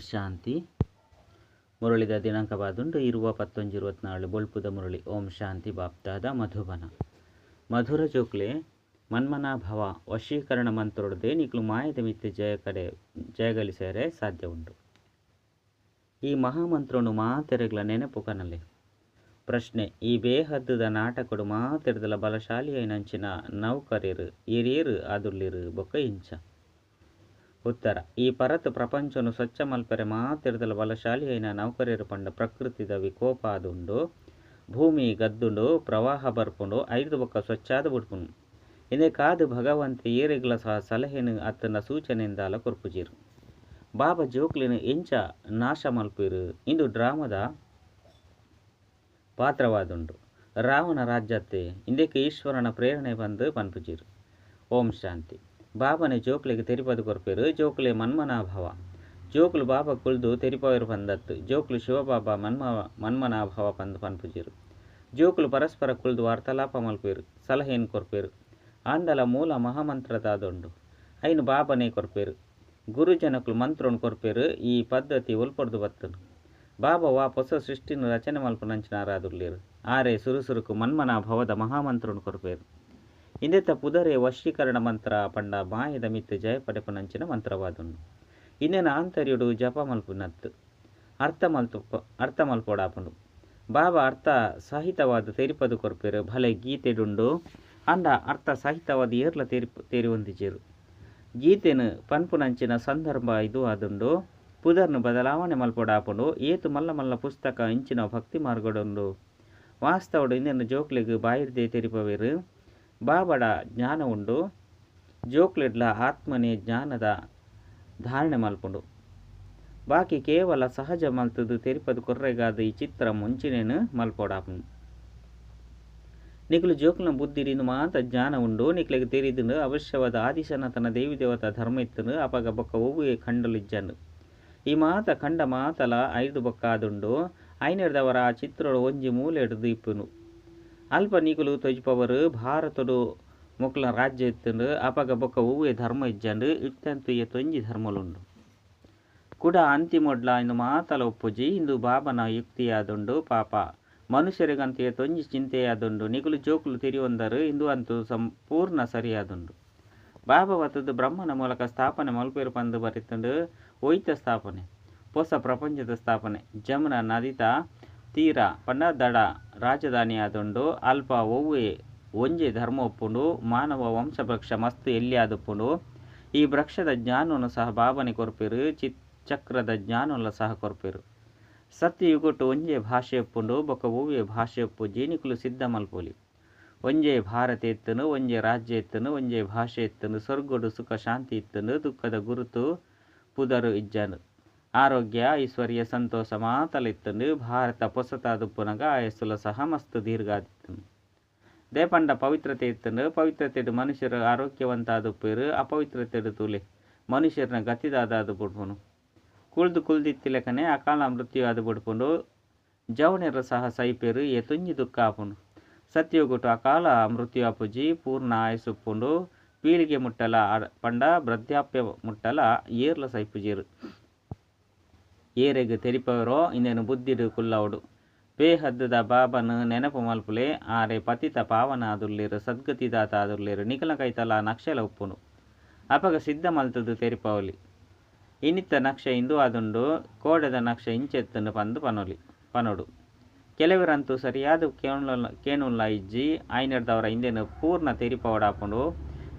ಶಾಂತಿ. ಮುರಳಿದ ದಿನಾಂಕ ಬಾದುಂಡು 20-11-24 ಬೊಳ್ಪುದ ಮುರಳಿ. ಓಂ ಶಾಂತಿ. ಬಾಪ್ದಾದ ಮಧುಬನ. ಮಧುರ ಜೋಕ್ಲೆ ಮನ್ಮನಾಭವ ವಶೀಕರಣ ಮಂತ್ರೊಡ್ದೆ ನಿಕ್ಲು ಮಾಯದ ಮಿತ್ತ್ ಜಯ ಕಡೆ ಜಯಗಳಿಸರೆ ಸಾಧ್ಯ ಉಂಡು. ಈ ಮಹಾಮಂತ್ರನು ಮಾತೆರೆಗ್ಲ ನೆನಪು ಕನಲೆ. ಪ್ರಶ್ನೆ: ಈ ಬೇಹದ್ದುದ ನಾಟಕಡು ಮಾತೆರ್ದಲ ಬಲಶಾಲಿಯಾಯಿನಂಚಿನ ನೌಕರೆರ್ ಏರೇರ್ ಆದುಲ್ಲೆರ್ ಬೊಕ್ಕ ಎಂಚ? ಉತ್ತರ: ಈ ಪರತ್ ಪ್ರಪಂಚೊನು ಸ್ವಚ್ಛ ಮಲ್ಪೆರೆ ಮಾತೆರ್ದಲ ಬಲಶಾಲಿಯಾಯಿನ ನೌಕರೆರ್ ಪಂಡ ಪ್ರಕೃತಿದ ವಿಕೋಪ ಆದುಂಡು. ಭೂಮಿ ಗದ್ದುಂಡು, ಪ್ರವಾಹ ಬರ್ಪುಂಡು, ಐರ್ದ್ ಬೊಕ್ಕ ಸ್ವಚ್ಛಾದ್ ಬುಡ್ಪುಂಡು. ಇಂದೆಕಾದ್ ಭಗವಂತೆ ಏರೆಗ್ಲ ಸಹ ಸಲಹೆನ್ ಅತ್ತ್ಂಡ ಸೂಚನೆನ್ ದಾಲ ಕೊರ್ಪುಜೆರ್. ಬಾಬಾ ಜೋಕ್ಲೆನ್ ಎಂಚ ನಾಶ ಮಲ್ಪುವೆರ್. ಇಂದು ಡ್ರಾಮದ ಪಾತ್ರವಾದುಂಡು. ರಾವಣ ರಾಜ್ಯತ್ತೆ. ಇಂದೆಕ್ ಈಶ್ವರನ ಪ್ರೇರಣೆ ಪಂದ್ ಪನ್ಪುಜೆರ್. ಓಂ ಶಾಂತಿ. ಬಾಬಾನೆ ಜೋಕ್ಲೆಗ್ ತೆರಿಪಾದ್ ಕೊರ್ಪೆರ್, ಜೋಕುಲೆ ಮನ್ಮನಾಭವ. ಜೋಕುಲು ಬಾಬಾ ಕುಲ್ದು ತೆರಿಪಾವೆರ್ ಪಂದತ್. ಜೋಕುಲು ಶಿವಬಾಬಾ ಮನ್ಮನಾಭವ ಪಂದ್ ಪನ್ಪುಜೆರ್. ಜೋಕುಲು ಪರಸ್ಪರ ಕುಲ್ದು ವಾರ್ತಾಲಾಪ ಮಲ್ಪುವೆರ್, ಸಲಹೆನ್ ಕೊರ್ಪೆರ್. ಆಂಡಲ ಮೂಲ ಮಹಾಮಂತ್ರ ದಾದುಂಡು? ಐನ್ ಬಾಬಾನೆ ಕೊರ್ಪೆರ್. ಗುರುಜನಕುಲು ಮಂತ್ರನ್ ಕೊರ್ಪೆರ್. ಈ ಪದ್ಧತಿ ಒಲ್ಪಡ್ದ್ ಬತ್ತ್ಂಡ್? ಬಾಬಾ ವಾ ಪೊಸ ಸೃಷ್ಟಿನ್ ರಚನೆ ಮಲ್ಪುನಂಚಿನಾರಾದುಲ್ಲೆರ್? ಆರೇ ಸುರು ಸುರುಕು ಮನ್ಮನಾಭವದ ಮಹಾಮಂತ್ರನ್ ಕೊರ್ಪೆರ್. ಇಂದೆತ ಪುದರೇ ವಶೀಕರಣ ಮಂತ್ರ ಪಂಡ ಮಾಯೆದ ಮಿತ್ತ್ ಜಯ ಪಡೆಪುನಂಚಿನ ಮಂತ್ರವಾದುಂಡು. ಇಂದೆನ್ ಆಂತರ್ಯೊಡು ಜಪ ಮಲ್ಪುನತ್ ಅರ್ಥ ಮಲ್ತು ಅರ್ಥ ಮಲ್ಪೊಡಾಪುಂಡು. ಬಾಬಾ ಅರ್ಥ ಸಹಿತವಾದ್ ತೆರಿಪದು ಕೊರ್ಪೆರ್. ಭಲೆ ಗೀತೆಡುಂಡು ಆಂಡ ಅರ್ಥ ಸಹಿತವಾದ್ ಏರ್ಲ ತೆರಿವೊಂದಿಜೆರ್. ಗೀತೆನ್ ಪನ್ಪುನಂಚಿನ ಸಂದರ್ಭ ಇದು ಆದುಂಡು. ಪುದರ್ನ್ ಬದಲಾವಣೆ ಮಲ್ಪೊಡಾಪುಂಡು. ಏತ್ ಮಲ್ಲ ಮಲ್ಲ ಪುಸ್ತಕ ಇಂಚಿನ ಭಕ್ತಿ ಮಾರ್ಗಡುಂಡು. ವಾಸ್ತವಡ್ ಇಂದೆನ್ ಜೋಕ್ಲೆಗ್ ಬಾಯಿರ್ದೇ ತೆರಿಪವೆರ್. ಬಾಬಡ ಜ್ಞಾನ ಉಂಡು. ಜೋಕ್ಲೆಡ್ಲ ಆತ್ಮನೇ ಜ್ಞಾನದ ಧಾರಣೆ ಮಲ್ಪುಂಡು. ಬಾಕಿ ಕೇವಲ ಸಹಜ ಮಲ್ತುದು ತೆರಿಪದು ಕೊರ್ರೆಗಾದ್ ಈ ಚಿತ್ರ ಮುಂಚಿನೇನ್ ಮಲ್ಪೊಡಾಪುಂಡು. ನಿಕುಲು ಜೋಕ್ಲೆನ ಬುದ್ಧಿಡ್ ಇಂದು ಮಾತ ಜ್ಞಾನ ಉಂಡು. ನಿಕ್ಲೆಗ್ ತೆರಿದುಂಡು ಅವಶ್ಯವಾದ ಆದಿಸನಾತನ ದೇವಿ ದೇವತಾ ಧರ್ಮ ಇತ್ತುಂಡು. ಅಪಗ ಬೊಕ್ಕ ಒವ್ವೇ ಖಂಡಲು ಇಜ್ಜಂಡು. ಈ ಮಾತ ಖಂಡ ಮಾತಲ ಐರ್ದ್ ಬೊಕ್ಕ ಆದುಂಡು. ಐನೆರ್ದವರ ಆ ಚಿತ್ರಡ್ ಒಂಜಿ ಮೂಲೆಡ್ದ್ ಇಪ್ಪುಂಡು. ಅಲ್ಪ ನಿಕುಲು ತೋಜಿಪವರ್ ಭಾರತಡ್ ಮೊಕ್ಲ್ನ ರಾಜ್ಯ ಇತ್ತುಂಡು. ಅಪಗ ಬೊಕ್ಕ ಒವ್ವೇ ಧರ್ಮ ಇಜ್ಜಂಡು. ಇತ್ತಂತೂ ಏತೊಂಜಿ ಧರ್ಮಲುಂಡು. ಕುಡ ಅಂತಿಮೊಡ್ಲ ಇಂದು ಮಾತಲ ಉಪ್ಪುಜಿ. ಇಂದು ಬಾಬನ ಯುಕ್ತಿಯಾದುಂಡು. ಪಾಪ ಮನುಷ್ಯೆರೆಗಂತೂ ಏತೊಂಜಿ ಚಿಂತೆಯಾದುಂಡು. ನಿಕುಲು ಜೋಕುಲು ತೆರಿಯೊಂದರು ಇಂದು ಅಂತೂ ಸಂಪೂರ್ಣ ಸರಿಯಾದುಂಡು. ಬಾಬಾ ಬತ್ತುದು ಬ್ರಹ್ಮನ ಮೂಲಕ ಸ್ಥಾಪನೆ ಮಲ್ಪುವೆರ್ ಪಂದ್ ಬರೆತುಂಡು. ಒಯ್ತ ಸ್ಥಾಪನೆ? ಪೊಸ ಪ್ರಪಂಚದ ಸ್ಥಾಪನೆ. ಜಮುನಾ ನದಿತ ತೀರ ಪಂಡ ದಡ ರಾಜಧಾನಿಯಾದುಂಡು. ಅಲ್ಪ ಒವ್ವೇ ಒಂಜೇ ಧರ್ಮ ಉಪ್ಪುಂಡು. ಮಾನವ ವಂಶವೃಕ್ಷ ಮಸ್ತ್ ಎಲ್ಯ ಆದುಪ್ಪುಂಡು. ಈ ವೃಕ್ಷದ ಜ್ಞಾನನು ಸಹ ಬಾಬಾನೆ ಕೊರ್ಪೆರ್. ಚಕ್ರದ ಜ್ಞಾನಲ ಸಹ ಕೊರ್ಪೆರ್. ಸತ್ಯಯುಗಟ್ ಒಂಜೇ ಭಾಷೆ ಉಪ್ಪುಂಡು. ಬೊಕ್ಕ ಒವ್ವೇ ಭಾಷೆ ಉಪ್ಪುಜಿ. ನಿಕುಲು ಸಿದ್ಧ ಮಲ್ಪೊಲಿ. ಒಂಜೇ ಭಾರತ ಇತ್ತುಂಡು, ಒಂಜೇ ರಾಜ್ಯ ಇತ್ತುಂಡು, ಒಂಜೇ ಭಾಷೆ ಇತ್ತುಂಡು. ಸ್ವರ್ಗಡ್ ಸುಖ ಶಾಂತಿ ಇತ್ತುಂಡು. ದುಃಖದ ಗುರುತು ಪುದರು ಇಜ್ಜಂಡು. ಆರೋಗ್ಯ, ಐಶ್ವರ್ಯ, ಸಂತೋಷ ಮಾತಲ ಇತ್ತುಂಡು. ಭಾರತ ಪೊಸತಾದುಪ್ಪುನಗ ಆಯಸ್ಸುಲ ಸಹ ಮಸ್ತ್ ದೀರ್ಘ ಆದಿತ್ತುಂಡು. ದೇಪಂಡ ಪವಿತ್ರತೆ ಇತ್ತುಂಡು. ಪವಿತ್ರತೆಡ್ ಮನುಷ್ಯರು ಆರೋಗ್ಯವಂತಾದುಪ್ಪೆರ್. ಅಪವಿತ್ರತೆಡ್ ತೂಲೆ ಮನುಷ್ಯರ್ನ ಗತಿದಾದಾದು ಬುಡ್ಪುನು. ಕುಲ್ದು ಕುಲ್ದಿತ್ತಿಲೆಕನೆ ಅಕಾಲ ಮೃತ್ಯು ಆದ್ ಬುಡ್ಪುಂಡು. ಜವನೆರ್ ಸಹ ಸೈಪೆರ್. ಏತೊಂಜಿ ದುಃಖ ಆಪುಂಡು. ಸತ್ಯಯುಗಟ್ ಅಕಾಲ ಮೃತ್ಯು ಆಪುಜಿ. ಪೂರ್ಣ ಆಯಸ್ಸು ಉಪ್ಪುಂಡು. ಪೀಳಿಗೆ ಮುಟ್ಟಲ ಪಂಡ ವೃದ್ಧಾಪ್ಯ ಮುಟ್ಟಲ ಏರ್ಲ ಸೈಪುಜೆರ್. ಏರೆಗ್ ತೆರಿಪವರೋ ಇಂದೆನ್ ಬುದ್ಧಿಡ್ ಕುಲ್ಲವಡು. ಬೇಹದ್ದುದ ಬಾಬನ್ ನೆನಪು ಮಲ್ಪುಲೆ. ಆರೇ ಪತಿತ ಪಾವನ ಆದುಲ್ಲೆರ್, ಸದ್ಗತಿದಾತ ಆದುಲ್ಲೆರ್. ನಿಕಲ್ನ ಕೈತಲ್ ಆ ನಕ್ಷೆಲ ಉಪ್ಪುಂಡು. ಅಪಗ ಸಿದ್ಧ ಮಲ್ತುದು ತೆರಿಪಾವೊಲಿ. ಇನಿತ್ತ ನಕ್ಷೆ ಇಂದು ಆದುಂಡು, ಕೋಡೆದ ನಕ್ಷೆ ಇಂಚ ಇತ್ತುಂಡು ಪಂದ್ ಪನೊಲಿ ಪನೊಡು. ಕೆಲವೆರಂತೂ ಸರಿಯಾದ್ ಕೇಣುಲ್ಲ ಇಜ್ಜಿ. ಆಯಿನೆಡ್ದಾವರ ಇಂದೆನ್ ಪೂರ್ಣ ತೆರಿಪಾವೊಡಾಪುಂಡು.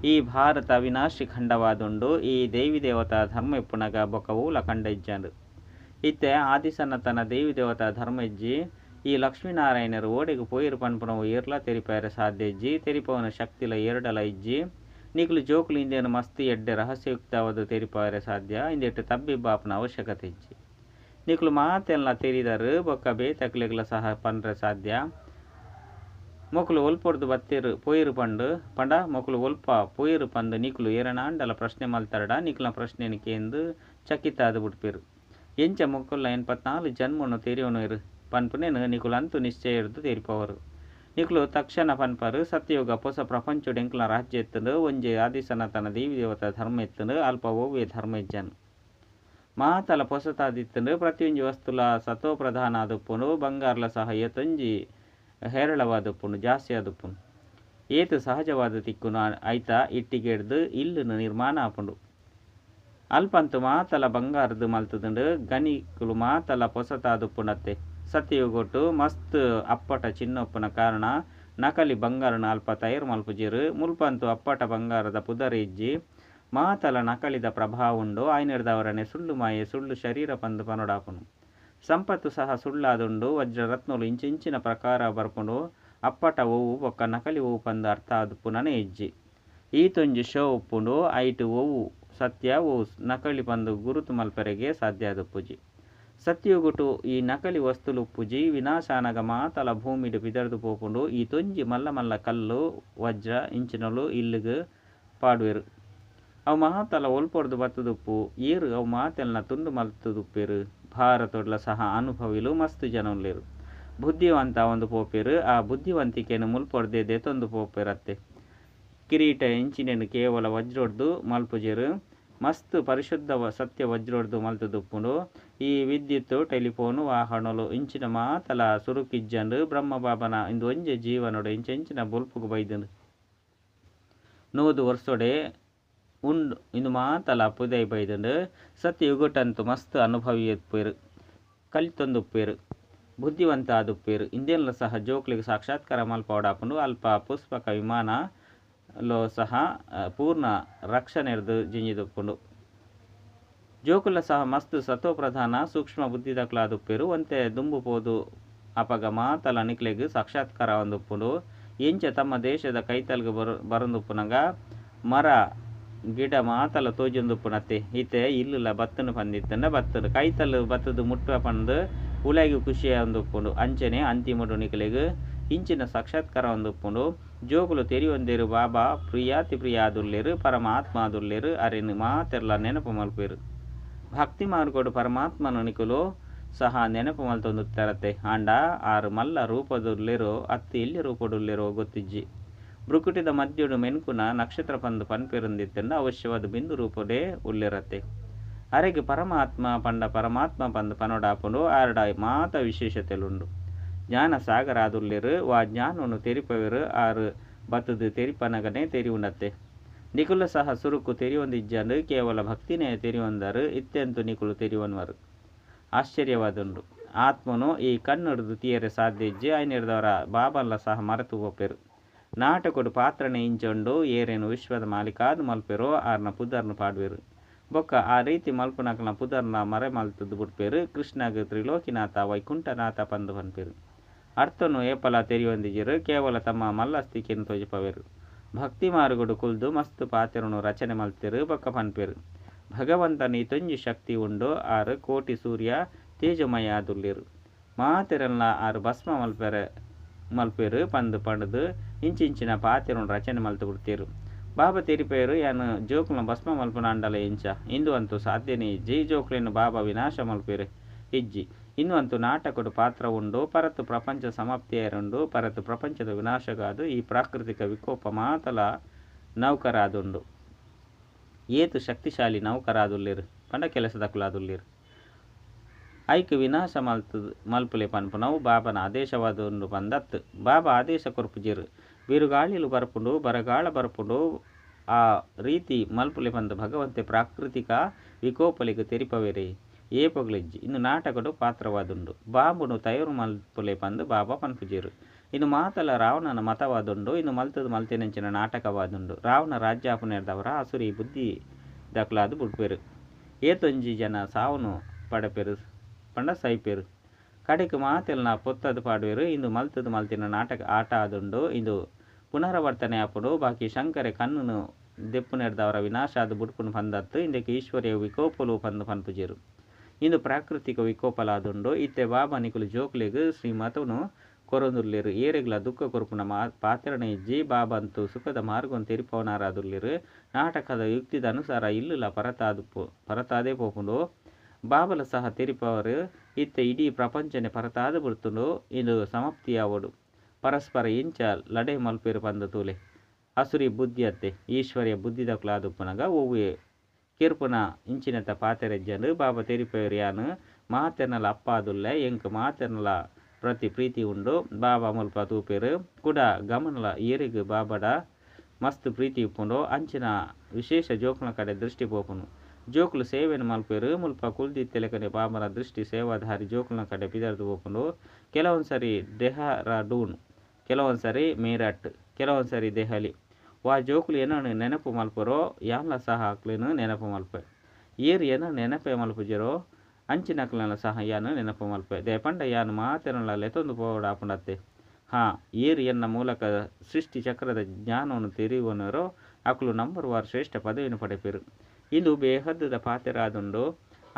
ಈ ಭಾರತ ಅವಿನಾಶಿ ಖಂಡವಾದುಂಡು. ಈ ದೇವಿ ದೇವತಾ ಧರ್ಮ ಇಪ್ಪುನಗ ಬೊಕ್ಕ ಒವ್ಲ ಖಂಡ ಇಜ್ಜಂಡು. ಇತ್ತೆ ಆದಿಸನಾತನ ದೇವಿ ದೇವತಾ ಧರ್ಮ ಇಜ್ಜಿ. ಈ ಲಕ್ಷ್ಮೀ-ನಾರಾಯಣೆರ್ ಓಡೆಗ್ ಪೋಯೆರ್ ಪನ್ಪುನವು ಏರ್ಲಾ ತೆರಿಪಾಯೆರೆ ಸಾಧ್ಯ ಇಜ್ಜಿ. ತೆರಿಪಾವುನ ಶಕ್ತಿಲ ಏರೆಡಲಾ ಇಜ್ಜಿ. ನಿಕುಲು ಜೋಕುಲು ಇಂದೆನ್ ಮಸ್ತ್ ಎಡ್ಡೆ ರಹಸ್ಯಯುಕ್ತವಾದ್ ತೆರಿಪಾವರೆ ಸಾಧ್ಯ. ಇಂದೆಟ್ ತಬ್ಬಿಬ್ಬು ಆಪುನ ಅವಶ್ಯಕತೆ ಇಜ್ಜಿ. ನಿಕುಲು ಮಾತೆನ್ಲಾ ತೆರಿದರು ಬೊಕ್ಕ ಬೇತೆಕ್ಲೆಗ್ಲ ಸಹ ಪನ್ರೆ ಸಾಧ್ಯ. ಮೊಕುಲು ಒಲ್ಪೊರ್ದು ಬತ್ತೆರ್ ಪೋಯೆರ್ ಪಂಡ್ ಪಂಡ ಮೊಕುಲು ಒಲ್ಪ ಪೋಯೆರ್ ಪಂದ್ ನಿಕುಲು ಏರೆನಾಂಡಲ ಪ್ರಶ್ನೆ ಮಲ್ತರ್ಡ ನಿಕಲ್ನ ಪ್ರಶ್ನೆನ್ ಕೇಂದ್ ಚಕಿತ ಆದ್ ಬುಡ್ಪೆರ್. ಎಂಚ ಮೊಕುಲ್ನ 84 ಜನ್ಮನ್ ತೆರಿಯೊನುವೆರ್ ಪನ್ಪುನೆನ್ ನಿಕುಲು ಅಂತೂ ನಿಶ್ಚಯರ್ದ್ ತೆರಿಪಾವರು. ನಿಕುಲು ತಕ್ಷಣ ಪನ್ಪರ್ ಸತ್ಯಯುಗ ಪೊಸ ಪ್ರಪಂಚಡ್ ಎಂಕ್ಲೆನ ರಾಜ್ಯ ಇತ್ತುಂಡು. ಒಂಜೇ ಆದಿಸನಾತನ ದೇವಿ ದೇವತಾ ಧರ್ಮ ಇತ್ತುಂಡು. ಅಲ್ಪ ಒವ್ವೇ ಧರ್ಮ ಇಜ್ಜಂಡ್. ಮಾತಲ ಪೊಸತಾದಿತ್ತುಂಡು. ಪ್ರತಿಯೊಂಜಿ ವಸ್ತುಲ ಸತೋ ಪ್ರಧಾನ ಆದುಪ್ಪುಂಡು. ಬಂಗಾರ್ಲ ಸಹ ಏತೊಂಜಿ ಹೇರಳವಾದುಪ್ಪುಂಡು, ಜಾಸ್ತಿ ಆದುಪ್ಪುಂಡು. ಏತ್ ಸಹಜವಾದ ತಿಕ್ಕುನು ಐತ ಇಟ್ಟಿಗೆಡ್ದ್ ಇಲ್ಲುನು ನಿರ್ಮಾಣ ಆಪುಂಡು. ಅಲ್ಪಂತು ಮಾತಲ ಬಂಗಾರ್ದ್ ಮಲ್ತುದುಂಡು. ಗನಿಕುಲು ಮಾತಲ ಪೊಸತಾದುಪ್ಪುಂಡತ್ತೆ. ಸತ್ಯಯುಗೊಟು ಮಸ್ತ್ ಅಪ್ಪಟ ಚಿನ್ನ ಉಪ್ಪುನ ಕಾರಣ ನಕಲಿ ಬಂಗಾರನ ಅಲ್ಪ ತಯಾರು ಮಲ್ಪುಜೆರ್. ಮುಲ್ಪಂತು ಅಪ್ಪಟ ಬಂಗಾರದ ಪುದರ್ ಇಜ್ಜಿ. ಮಾತಲ ನಕಲಿದ ಪ್ರಭಾವ ಉಂಡು. ಆಯ್ನೆಡ್ದಾವರನೆ ಸುಳ್ಳು ಮಾಯೆ ಸುಳ್ಳು ಶರೀರ ಪಂದ್ ಪನೊಡಾಪುಂಡು. ಸಂಪತ್ತು ಸಹ ಸುಳ್ಳಾದುಂಡು. ವಜ್ರರತ್ನಲು ಇಂಚಿಂಚಿನ ಪ್ರಕಾರ ಬರ್ಪುಂಡು. ಅಪ್ಪಟ ಒವು ಬೊಕ್ಕ ನಕಲಿ ಒವು ಪಂದ್ ಅರ್ಥ ಆದುಪ್ಪುನನೇ ಇಜ್ಜಿ. ಈತೊಂಜಿ ಶೋ ಉಪ್ಪುಂಡು. ಐಟ್ ಒವು ಸತ್ಯ ಒವು ನಕಲಿ ಪಂದ್ ಗುರುತು ಮಲ್ಪೆರೆಗೆ ಸಾಧ್ಯ ಆದುಪ್ಪುಜಿ. ಸತ್ಯಯುಗೊಟು ಈ ನಕಲಿ ವಸ್ತುಲು ಉಪ್ಪುಜಿ. ವಿನಾಶಾನಗ ಮಾತಲ ಭೂಮಿಡ್ ಪಿದಡ್ದ್ ಪೋಪುಂಡು. ಈತೊಂಜಿ ಮಲ್ಲ ಮಲ್ಲ ಕಲ್ಲು ವಜ್ರ ಇಂಚಿನಲು ಇಲ್ಲುಗ್ ಪಾಡುವೆರ್. ಅವು ಮಾತಲ ಒಲ್ಪೊರ್ದು ಬತ್ತುದುಪ್ಪು. ಏರ್ ಅವು ಮಾತೆಲ್ನ ತುಂಡು ಮಲ್ತುದುಪ್ಪೆರ್. ಭಾರತೊಡ್ಲ ಸಹ ಅನುಭವಿಲು ಮಸ್ತ್ ಜನ ಉಲ್ಲೆರ್. ಬುದ್ಧಿವಂತ ಆವೊಂದು ಪೋಪೆರ್. ಆ ಬುದ್ಧಿವಂತಿಕೆನ್ ಮುಲ್ಪೊರ್ದೆ ದೆತೊಂದು ಪೋಪೆರತ್ತೆ. ಕಿರೀಟ ಇಂಚಿನೆನ್ ಕೇವಲ ವಜ್ರೊಡ್ದು ಮಲ್ಪುಜೆರ್. ಮಸ್ತ್ ಪರಿಶುದ್ಧ ಸತ್ಯ ವಜ್ರೊಡ್ದು ಮಲ್ತುದುಪ್ಪುಂಡು. ಈ ವಿದ್ಯುತ್ ಟೆಲಿಫೋನ್ ವಾಹನಲು ಇಂಚಿನ ಮಾತಲ ಸುರುಕಿಜ್ಜಂಡ್. ಬ್ರಹ್ಮ ಬಾಬನ ಇಂದು ಒಂಜೆ ಜೀವನೊಡು ಇಂಚ ಇಂಚಿನ ಬೊಲ್ಪುಗು ಬೈದುಂಡು. 100 ವರ್ಷೊಡೆ ಉಂಡು ಇಂದು ಮಾತಲ ಪಿದಯಿ ಬೈದುಂಡು. ಸತ್ಯಯುಗೊಟಂತು ಮಸ್ತ್ ಅನುಭವಿ ಇಪ್ಪುವೆರ್, ಕಲ್ತೊಂದುಪ್ಪುವೆರ್, ಬುದ್ಧಿವಂತ ಆದುಪ್ಪುವೆರ್. ಇಂದೆನ್ಲ ಸಹ ಜೋಕ್ಲೆಗ್ ಸಾಕ್ಷಾತ್ಕಾರ ಮಲ್ಪವಡಾಪುಂಡು. ಅಲ್ಪ ಪುಷ್ಪಕ ವಿಮಾನ ಲೋ ಸಹ ಪೂರ್ಣ ರಕ್ಷಣೆರ್ದ್ ಜಿಂಜಿದುಪ್ಪುಂಡು. ಜೋಕುಲ ಸಹ ಮಸ್ತ್ ಸತೋ ಪ್ರಧಾನ ಸೂಕ್ಷ್ಮ ಬುದ್ಧಿದಕುಲಾದುಪ್ಪೆರ್. ಒಂತೆ ದುಂಬು ಪೋದು ಅಪಗ ಮಾತಲ ನಿಕ್ಲೆಗ್ ಸಾಕ್ಷಾತ್ಕಾರ ಆವೊಂದುಪ್ಪುಂಡು. ಎಂಚ ತಮ್ಮ ದೇಶದ ಕೈತಲ್ಗ್ ಬರೊಂದುಪ್ಪುನಗ ಮರ ಗಿಡ ಮಾತಲ ತೋಜೊಂದುಪ್ಪುನತ್ತೆ. ಇತ್ತೆ ಇಲ್ಲುಲ ಬತ್ತುಂಡು ಪಂದಿತ್ತುಂಡ ಬತ್ತುಂಡು ಕೈತಲ್ ಬತ್ತುದು ಮುಟ್ಟುವ ಪಂದ್ ಉಲಾಯಿಗ್ ಖುಷಿ ಆವೊಂದುಪ್ಪುಂಡು. ಅಂಚನೆ ಅಂತಿಮಡು ನಿಕ್ಲೆಗ್ ಇಂಚಿನ ಸಾಕ್ಷಾತ್ಕಾರ ಆವೊಂದುಪ್ಪುಂಡು. ಜೋಕುಲು ತೆರಿಯೊಂದೆರ್ ಬಾಬಾ ಪ್ರಿಯಾತಿ ಪ್ರಿಯ ಆದುಲ್ಲೆರ್, ಪರಮಾತ್ಮ ಆದುಲ್ಲೆರ್. ಅರೆನ್ ಮಾತೆರ್ಲ ನೆನಪು ಮಲ್ಪುವೆರ್. ಭಕ್ತಿ ಮಾರ್ಗಡು ಪರಮಾತ್ಮನ ನಿಕುಲು ಸಹ ನೆನಪು ಮಲ್ತೊಂದುತ್ತರತ್ತೆ. ಆಂಡ ಆರ್ ಮಲ್ಲ ರೂಪದುಲ್ಲೆರೋ ಅತ್ತು ಎಲ್ಯ ರೂಪಡುಲ್ಲೆರೋ ಗೊತ್ತಿಜ್ಜಿ. ಭ್ರುಕುಟಿದ ಮಧ್ಯಡು ಮೆನ್ಕುನ ನಕ್ಷತ್ರ ಪಂದ್ ಪನ್ಪೆರುಂದಿತ್ತುಂಡ ಅವಶ್ಯವಾದ ಬಿಂದು ರೂಪಡೇ ಉಲ್ಲೆರತ್ತೆ. ಅರೆಗ್ ಪರಮಾತ್ಮ ಪಂಡ ಪರಮಾತ್ಮ ಪಂದ್ ಪನೊಡಾಪುಂಡು. ಆರ್ಡ ಮಾತ ವಿಶೇಷತೆಲುಂಡು. ಜ್ಞಾನ ಸಾಗರ ಆದುಲ್ಲೆರ್. ವಾ ಜ್ಞಾನನು ತೆರಿಪವೆರ್. ಆರ್ ಬತ್ತುದು ತೆರಿಪನಗನೇ ತೆರಿಯುಂಡತ್ತೆ. ನಿಕುಲು ಸಹ ಸುರುಕು ತೆರಿಯೊಂದಿಜ್ಜಂಡ್. ಕೇವಲ ಭಕ್ತಿನೇ ತೆರಿಯೊಂದರು. ಇತ್ತೆಂತು ನಿಕುಲು ತೆರಿಯೊನ್ವರು. ಆಶ್ಚರ್ಯವಾದುಂಡು. ಆತ್ಮನು ಈ ಕಣ್ಣುಡ್ದು ತೀಯರೆ ಸಾಧ್ಯ ಇಜ್ಜಿ. ಆಯ್ನೆಡ್ದವರ ಬಾಬನ್ಲ ಸಹ ಮರೆತು ಪೋಪೆರ್. ನಾಟಕೊಡು ಪಾತ್ರನೇ ಇಂಚ ಉಂಡು. ಏರೇನು ವಿಶ್ವದ ಮಾಲೀಕಾದ್ ಮಲ್ಪೆರೋ ಆರ್ನ ಪುದರ್ನ್ ಪಾಡುವೆರ್. ಬೊಕ್ಕ ಆ ರೀತಿ ಮಲ್ಪುನಕಲ್ನ ಪುದರ್ನ ಮರೆ ಮಲ್ತುದು ಬುಡ್ಪೆರ್. ಕೃಷ್ಣಗ್ ತ್ರಿಲೋಕಿನಾಥ ವೈಕುಂಠನಾಥ ಪಂದ್ ಪನ್ಪೆರ್. ಅರ್ಥನು ಏಪಲ ತೆರಿಯೊಂದಿಜೆರ್. ಕೇವಲ ತಮ್ಮ ಮಲ್ಲಸ್ತಿಕೆನ್ ತೋಜಿಪವೆರ್. ಭಕ್ತಿ ಮಾರ್ಗಡು ಕುಲ್ದು ಮಸ್ತ್ ಪಾತ್ರನು ರಚನೆ ಮಲ್ತೆರ್ ಬೊಕ್ಕ ಪನ್ಪೆರ್. ಭಗವಂತನ ಈತೊಂಜಿ ಶಕ್ತಿ ಉಂಡು. ಆರ್ ಕೋಟಿ ಸೂರ್ಯ ತೇಜಮಯ ಆದುಲ್ಲೆರ್. ಮಾತೆರೆನ್ಲ ಆರ್ ಭಸ್ಮ ಮಲ್ಪೆರೆ ಮಲ್ಪೆರ್ ಪಂದ್ ಪಂಡುದು ಇಂಚಿಂಚಿನ ಪಾತ್ರನು ರಚನೆ ಮಲ್ತು ಬಿಡ್ತೇರ್. ಬಾಬಾ ತೆರಿಪೆರ್ ಯಾನ್ ಜೋಕುಲ್ನ ಭಸ್ಮ ಮಲ್ಪುನಾಂಡಲ ಎಂಚ ಇಂದು ಅಂತೂ ಸಾಧ್ಯನೇ ಇಜ್ಜಿ. ಜೋಕ್ಲೆನ್ ಬಾಬಾ ವಿನಾಶ ಮಲ್ಪೆರ್ ಇಜ್ಜಿ. ಇಂದು ಅಂತೂ ನಾಟಕಡು ಪಾತ್ರ ಉಂಡು. ಪರತ್ ಪ್ರಪಂಚ ಸಮಾಪ್ತಿಯಾರುಂಡು. ಪರತ್ ಪ್ರಪಂಚದ ವಿನಾಶಗಾದು ಈ ಪ್ರಾಕೃತಿಕ ವಿಕೋಪ ಮಾತಲ ನೌಕರಾದುಂಡು. ಏತ್ ಶಕ್ತಿಶಾಲಿ ನೌಕರಾದುಲ್ಲೆರ್ ಪಂಡ ಕೆಲಸದಕುಲಾದುಲ್ಲೆರ್. ಐಕ್ ವಿನಾಶ ಮಲ್ಪುಲೆ ಪನ್ಪುನವು ಬಾಬನ ಆದೇಶವಾದುಂಡು ಪಂದತ್. ಬಾಬಾ ಆದೇಶ ಕೊರ್ಪುಜೆರ್. ಬಿರುಗಾಳಿಲು ಬರ್ಪುಂಡು, ಬರಗಾಲ ಬರ್ಪುಂಡು. ಆ ರೀತಿ ಮಲ್ಪುಲೆ ಪಂದ್ ಭಗವಂತೆ ಪ್ರಾಕೃತಿಕ ವಿಕೋಪಲೆಗ್ ತೆರಿಪವೆರೆ ಏಪೊಗ್ಲಿಜ್ಜಿ. ಇಂದು ನಾಟಕಡು ಪಾತ್ರವಾದುಂಡು. ಬಾಂಬುನು ತಯಾರು ಮಲ್ಪುಲೆ ಪಂದ್ ಬಾಬಾ ಪನ್ಪುಜೆರ್. ಇಂದು ಮಾತಲ ರಾವಣನ ಮತವಾದುಂಡು. ಇಂದು ಮಲ್ತುದು ಮಲ್ತಿನಂಚಿನ ನಾಟಕವಾದುಂಡು. ರಾವಣ ರಾಜ್ಯಾಪನೆರ್ದವರ ಅಸುರಿ ಬುದ್ಧಿ ದಕಲಾದ್ ಬುಡ್ಪೆರ್. ಏತೊಂಜಿ ಜನ ಸಾವನು ಪಡೆಪೆರ್ ಪಂಡ ಸೈಪೆರ್. ಕಡೆಕ್ ಮಾತೆಲ್ನ ಪೊತ್ತದು ಪಾಡುವೆರ್. ಇಂದು ಮಲ್ತುದು ಮಲ್ತಿನ ನಾಟಕ ಆಟ ಆದುಂಡು. ಇಂದು ಪುನರಾವರ್ತನೆ ಆಪುಂಡು. ಬಾಕಿ ಶಂಕರೆ ಕಣ್ಣುನು ದೆಪ್ಪುನೆರ್ದವರ ವಿನಾಶ ಆದ್ ಬುಡ್ಪುನು ಪಂದತ್. ಇಂದೆಕ್ ಈಶ್ವರ್ಯ ವಿಕೋಪಲು ಪಂದ್ ಪನ್ಪುಜೆರ್. ಇಂದು ಪ್ರಾಕೃತಿಕ ವಿಕೋಪಲಾದುಂಡು. ಇತ್ತೆ ಬಾಬಾ ನಿಕುಲು ಜೋಕ್ಲೆಗ್ ಶ್ರೀಮತನು ಕೊರೊಂದುಲ್ಲೆರ್. ಏರೆಗ್ಲ ದುಃಖ ಕೊರ್ಪುನ ಪಾತ್ರನೇ ಇಜ್ಜಿ. ಬಾಬಂತು ಸುಖದ ಮಾರ್ಗನ್ ತೆರಿಪವನಾರಾದುಲ್ಲೆರ್. ನಾಟಕದ ಯುಕ್ತಿದ ಅನುಸಾರ ಇಲ್ಲುಲ ಪರತಾದೇ ಪೋಪುಂಡು. ಬಾಬಲ ಸಹ ತೆರಿಪವರು. ಇತ್ತೆ ಇಡೀ ಪ್ರಪಂಚನೆ ಪರತಾದ್ ಬುಡ್ತುಂಡು. ಇಂದು ಸಮಾಪ್ತಿಯಾವೊಡು. ಪರಸ್ಪರ ಇಂಚ ಲಡೈ ಮಲ್ಪೆರ್ ಪಂದ್ ತೂಲೆ. ಅಸುರಿ ಬುದ್ಧಿ ಅತ್ತೆ. ಈಶ್ವರ್ಯ ಬುದ್ಧಿದಕುಲಾದುಪ್ಪುನಗ ಒವ್ವೆ ಕೆರ್ಪುನ ಇಂಚಿನತ ಪಾತೆರ ಇಜ್ಜಂಡ್. ಬಾಬಾ ತೆರಿಪಾಯೆರ್ ಯಾನ್ ಮಾತೆರ್ನಲ ಅಪ್ಪ ಆದುಲ್ಲೆ, ಎಂಕ್ ಮಾತೆರ್ನಲ ಪ್ರತಿ ಪ್ರೀತಿ ಉಂಡು. ಬಾಬಾ ಮುಲ್ಪ ತೂಪೆರ್ ಕುಡ ಗಮನಲ ಏರೆಗ್ ಬಾಬಡ ಮಸ್ತ್ ಪ್ರೀತಿ ಉಪ್ಪುಂಡು ಅಂಚಿನ ವಿಶೇಷ ಜೋಕ್ಲೆನ ಕಡೆ ದೃಷ್ಟಿ ಪೋಪುಂಡು. ಜೋಕುಲು ಸೇವೆನ್ ಮಲ್ಪೆರ್. ಮುಲ್ಪ ಕುಲ್ದಿತ್ತೆಲೆಕನೆ ಬಾಬನ ದೃಷ್ಟಿ ಸೇವಾಧಾರಿ ಜೋಕ್ಲೆನ ಕಡೆ ಪಿದರ್ದ್ ಪೋಪುಂಡು. ಕೆಲವೊಂದ್ಸರಿ ಡೆಹ್ರಾಡೂನ್, ಕೆಲವೊಂದ್ಸರಿ ಮೇರಠ್, ಕೆಲವೊಂದ್ಸರಿ ದೆಹಲಿ. ವಾ ಜೋಕುಲು ಎನನ್ ನೆನಪು ಮಲ್ಪುವರೋ ಯಾನ್ಲ ಸಹ ಅಕ್ಲೆನ್ ನೆನಪು ಮಲ್ಪುವೆ. ಏರ್ ಎನನ್ ನೆನಪೇ ಮಲ್ಪುಜೆರೋ ಅಂಚಿನಕ್ಲೆನ ಸಹ ಯಾನ್ ನೆನಪು ಮಲ್ಪುವೆ. ದಾಯೆ ಪಂಡ ಯಾನ್ ಮಾತೆರ್ನಲ ಲೆತೊಂದು ಪೋವೊಡಾಪುಂಡತ್ತೆ. ಹಾ, ಏರ್ ಎನ್ನ ಮೂಲಕ ಸೃಷ್ಟಿ ಚಕ್ರದ ಜ್ಞಾನವನ್ನು ತೆರಿಯೊನರೋ ಅಕುಲು ನಂಬರ್ ವಾರ್ ಶ್ರೇಷ್ಠ ಪದವಿಯನ್ನು ಪಡೆಪೆರ್. ಇಂದು ಬೇಹದ್ದುದ ಪಾತೆರ ಆದುಂಡು.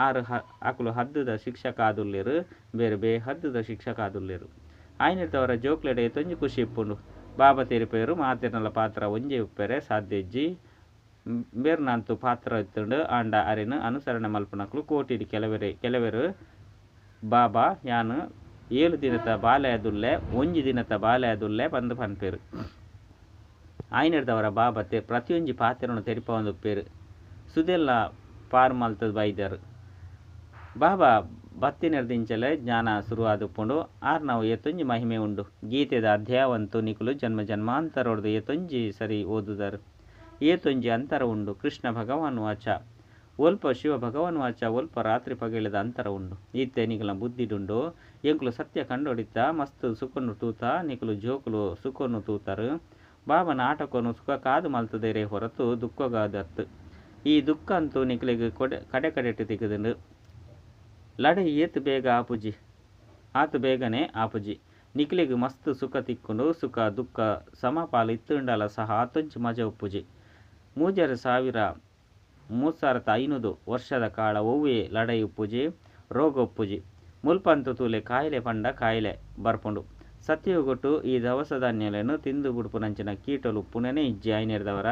ಆರ್ ಅಕುಲು ಹದ್ದುದ ಶಿಕ್ಷಕ ಆದುಲ್ಲೆರ್, ಬೇರೆ ಬೇಹದ್ದುದ ಶಿಕ್ಷಕ ಆದುಲ್ಲೆರ್. ಆಯ್ನಿಡ್ದವರ ಜೋಕ್ಲೆಡ ಏತೊಂಜಿ ಖುಷಿ ಇಪ್ಪುಂಡು. ಬಾಬಾ ತೆರಿಪೇರು ಮಾತೆರ್ನಲ ಪಾತ್ರ ಒಂಜೇ ಉಪ್ಪೆರೆ ಸಾಧ್ಯ ಇಜ್ಜಿ. ಬೇರ್ನಂತು ಪಾತ್ರ ಇತ್ತುಂಡು ಆಂಡ ಅರೆನ್ ಅನುಸರಣೆ ಮಲ್ಪುನಕ್ಲು ಕೋಟಿಡ್ ಕೆಲವರೇ ಕೆಲವರು. ಬಾಬಾ ಯಾನ್ 7 ದಿನತ ಬಾಲೆ ಆದುಲ್ಲೆ, 1 ದಿನತ ಬಾಲೆ ಆದುಲ್ಲೆ ಪಂದ್ ಪನ್ಪೆರ್. ಆಯ್ನಿಡ್ದವರ ಬಾಬಾ ಪ್ರತಿಯೊಂಜಿ ಪಾತೆರನು ತೆರಿಪಾವೊಂದುಪ್ಪೆರ್. ಸುದೆಲ್ಲ ಪಾರ್ ಮಲ್ತದ್ ಬೈದರ್. ಬಾಬಾ ಬತ್ತಿನೆರ್ದಿಂಚಲೆ ಜ್ಞಾನ ಸುರು ಆದುಪ್ಪುಂಡು. ಆರ್ನವು ಏತೊಂಜಿ ಮಹಿಮೆ ಉಂಡು. ಗೀತೆದ ಅಧ್ಯಾಯವಂತೂ ನಿಕುಲು ಜನ್ಮ ಜನ್ಮಾಂತರೊಡ್ದು ಏತೊಂಜಿ ಸರಿ ಓದುದರ್. ಏತೊಂಜಿ ಅಂತರ ಉಂಡು. ಕೃಷ್ಣ ಭಗವಾನ್ ವಾಚ ಒಲ್ಪ ಶಿವ ಭಗವಾನ್ ವಾಚ ಒಲ್ಪ ರಾತ್ರಿ ಪಗೆಲದ ಅಂತರ ಉಂಡು. ಇತ್ತೆ ನಿಕಲ್ನ ಬುದ್ಧಿಡುಂಡು. ಎಂಕುಲು ಸತ್ಯ ಕಂಡೊಡಿತ್ತ ಮಸ್ತ್ ಸುಖನು ತೂತ, ನಿಕುಲು ಜೋಕುಲು ಸುಖನು ತೂತರ್. ಬಾಬನ ಆಟಕೊನು ಸುಖಕಾದ್ ಮಲ್ತುದೇರೇ ಹೊರತು ದುಃಖಗಾದತ್. ಈ ದುಃಖ ಅಂತೂ ನಿಕಲೆಗ್ ಕಡೆ ಕಡೆಟ್ ತಿಕ್ಕುದುಂಡು. ಲಡಯಿ ಏತ್ ಬೇಗ ಆಪುಜಿ, ಆತ್ ಬೇಗನೆ ಆಪುಜಿ. ನಿಕಲೆಗ್ ಮಸ್ತ್ ಸುಖ ತಿಕ್ಕುಂಡು. ಸುಖ ದುಃಖ ಸಮಪಾಲು ಇತ್ತುಂಡಲ ಸಹ ಆತೊಂಜಿ ಮಜಾ ಉಪ್ಪುಜಿ. 3500 3500 ವರ್ಷದ ಕಾಲ ಒವ್ವೇ ಲಡಯಿ ಉಪ್ಪುಜಿ, ರೋಗ ಉಪ್ಪುಜಿ. ಮುಲ್ಪಂತು ತೂಲೆ ಕಾಯಿಲೆ ಪಂಡ ಕಾಯಿಲೆ ಬರ್ಪುಂಡು. ಸತ್ಯಯುಗೊಟ್ಟು ಈ ದವಸ ಧಾನ್ಯಲೆನ್ ತಿಂದು ಬುಡ್ಪುನಂಚಿನ ಕೀಟಲು ಉಪ್ಪುನನೇ ಇಜ್ಜಿ. ಆಯ್ನೆರ್ದವರ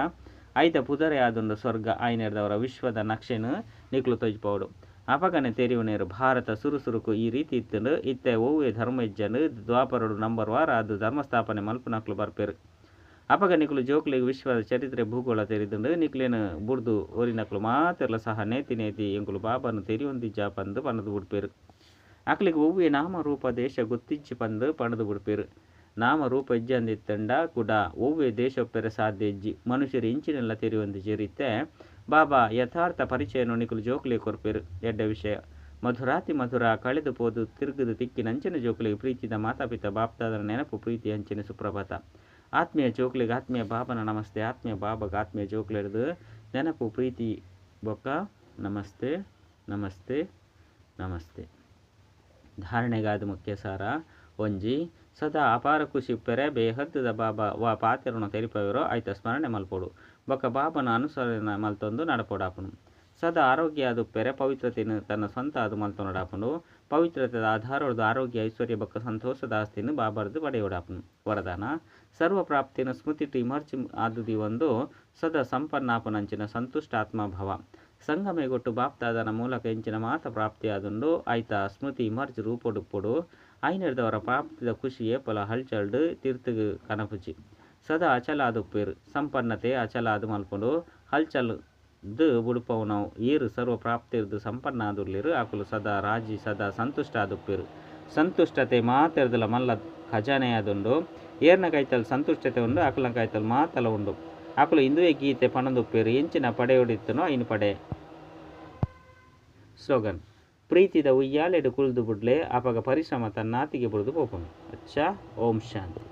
ಐತ ಪುದರೇ ಆದುಂಡು ಸ್ವರ್ಗ. ಆಯ್ನೆರ್ದವರ ವಿಶ್ವದ ನಕ್ಷೆನ್ ನಿಕುಲು ತೋಜಿಪಾವೊಡು. ಅಪಗನೆ ತೆರಿಯುನೇರು ಭಾರತ ಸುರು ಸುರುಕು ಈ ರೀತಿ ಇತ್ತುಂಡು. ಇತ್ತೆ ಒವ್ವೇ ಧರ್ಮ ಇಜ್ಜಂಡು. ದ್ವಾಪರಡು ನಂಬರ್ ವಾರ್ ಆದ್ ಧರ್ಮ ಸ್ಥಾಪನೆ ಮಲ್ಪುನಕ್ಲು ಬರ್ಪೆರ್. ಅಪಗ ನಿಕುಲು ಜೋಕ್ಲೆಗ್ ವಿಶ್ವದ ಚರಿತ್ರೆ ಭೂಗೋಳ ತೆರಿದುಂಡು. ನಿಕ್ಲೆನ್ ಬುಡ್ದು ಒರಿನಕ್ಲು ಮಾತೆರ್ಲ ಸಹ ನೇತಿ ನೇತಿ ಎಂಕುಲು ಬಾಬಾನು ತೆರಿಯೊಂದಿಜ್ಜ ಪಂದ್ ಪಂಡ್ದ್ ಬುಡ್ಪೆರ್. ಅಕ್ಲೆಗ್ ಒವ್ವೇ ನಾಮ ರೂಪ ದೇಶ ಗೊತ್ತಿಜ್ಜಿ ಪಂದ್ ಪಂಡ್ದ್ ಬುಡ್ಪೆರ್. ನಾಮ ರೂಪ ಇಜ್ಜಂದಿತ್ತುಂಡ ಕುಡ ಒವ್ವೇ ದೇಶ ಉಪ್ಪೆರೆ ಸಾಧ್ಯ ಇಜ್ಜಿ. ಮನುಷ್ಯರು ಇಂಚಿನೆಲ್ಲ ತೆರಿಯೊಂದಿಜ್ಜೆರ್. ಇತ್ತೆ ಬಾಬಾ ಯಥಾರ್ಥ ಪರಿಚಯನು ನಿಕುಲು ಜೋಕ್ಲೆಗ್ ಕೊರ್ಪೆರ್. ಎಡ್ಡೆ ವಿಷಯ. ಮಧುರಾತಿ ಮಧುರ ಕಳೆದು ಪೋದು ತಿರುಗುದು ತಿಕ್ಕಿನಂಚಿನ ಜೋಕ್ಲೆಗ್ ಪ್ರೀತಿದ ಮಾತಾಪಿತ ಬಾಪ್ದಾದನ ನೆನಪು ಪ್ರೀತಿ ಅಂಚಿನ ಸುಪ್ರಭಾತ. ಆತ್ಮೀಯ ಜೋಕ್ಲೆಗ್ ಆತ್ಮೀಯ ಬಾಬನ ನಮಸ್ತೆ. ಆತ್ಮೀಯ ಬಾಬಾಗ ಆತ್ಮೀಯ ಜೋಕ್ಲೆಡ್ದು ನೆನಪು ಪ್ರೀತಿ ಬೊಕ್ಕ ನಮಸ್ತೆ ನಮಸ್ತೆ ನಮಸ್ತೆ. ಧಾರಣೆಗಾದ ಮುಖ್ಯ ಸಾರ ಒಂಜಿ ಸದಾ ಅಪಾರ ಖುಷಿ ಉಪ್ಪೆರೆ ಬೇಹದ್ದುದ ಬಾಬಾ ವಾ ಪಾತೆರನು ತೆರಿಪವೆರೋ ಐತ ಸ್ಮರಣೆ ಮಲ್ಪೊಡು. ಬೊಕ್ಕ ಬಾಬನ ಅನುಸರಣೆ ಮಲ್ತೊಂದು ನಡಪೊಡಾಪುಂಡು. ಸದಾ ಆರೋಗ್ಯ ಆದುಪ್ಪೆರೆ ಪವಿತ್ರತೆನ್ ತನ್ನ ಸ್ವಂತ ಆದ್ ಮಲ್ತೊನೊಡಾಪುಂಡು. ಪವಿತ್ರತೆದ ಆಧಾರೊಡ್ದು ಆರೋಗ್ಯ ಐಶ್ವರ್ಯ ಬೊಕ್ಕ ಸಂತೋಷದ ಆಸ್ತಿನ ಬಾಬರ್ದು ಪಡೆಯೊಡಾಪುಂಡು. ವರದಾನ ಸರ್ವ ಪ್ರಾಪ್ತಿನ ಸ್ಮೃತಿಟ್ ಇಮರ್ಜಿ ಆದುದೀವೊಂದು ಸದಾ ಸಂಪನ್ನಾಪುನಂಚಿನ ಸಂತುಷ್ಟ ಆತ್ಮಭಾವ. ಸಂಗಮೇಗೊಟ್ಟು ಬಾಪ್ದಾದನ ಮೂಲಕ ಎಂಚಿನ ಮಾತ ಪ್ರಾಪ್ತಿ ಆದುಂಡು ಐತ ಸ್ಮೃತಿ ಇಮರ್ಜಿ ರೂಪೊಡುಪ್ಪೊಡು. ಐನೆರ್ದವರ ಪ್ರಾಪ್ತಿದ ಖುಷಿ ಏಪಲ ಹಲ್ಚಲ್ಡ್ ತಿರ್ತುಗು ಕನಪುಜಿ. ಸದಾ ಅಚಲ ಆದುಪ್ಪೇರು. ಸಂಪನ್ನತೆ ಅಚಲ ಆದ್ ಮಲ್ಪುಂಡು. ಹಲ್ಚಲ್ ದ್ ಬುಡುಪವುನವು ಏರ್ ಸರ್ವ ಪ್ರಾಪ್ತಿರ್ದ್ ಸಂಪನ್ನ ಆದುಲ್ಲೆರ್ ಅಕುಲು ಸದಾ ರಾಜಿ ಸದಾ ಸಂತುಷ್ಟ ಆದುಪ್ಪೇರು. ಸಂತುಷ್ಟತೆ ಮಾತೆರ್ದಲ ಮಲ್ಲ ಖಜಾನೆ ಆದುಂಡು. ಏರ್ನ ಕೈತಲ್ ಸಂತುಷ್ಟತೆ ಉಂಡು ಅಕಲ್ನ ಕೈತಲ್ ಮಾತಲ ಉಂಡು. ಅಕುಲು ಇಂದುವೇ ಗೀತೆ ಪಣೊಂದುಪ್ಪೇರು. ಎಂಚಿನ ಪಡೆಯೊಡಿತ್ತನೋ ಐನ್ ಪಡೆ. ಸ್ಲೋಗನ್, ಪ್ರೀತಿದ ಉಯ್ಯಾಲೆಡ್ ಕುಲ್ದು ಬುಡ್ಲೆ ಅಪಗ ಪರಿಶ್ರಮ ತನ್ನಾತಿಗೆ ಬುಡ್ದು ಪೋಪುಂಡು. ಅಚ್ಚಾ, ಓಂ ಶಾಂತಿ.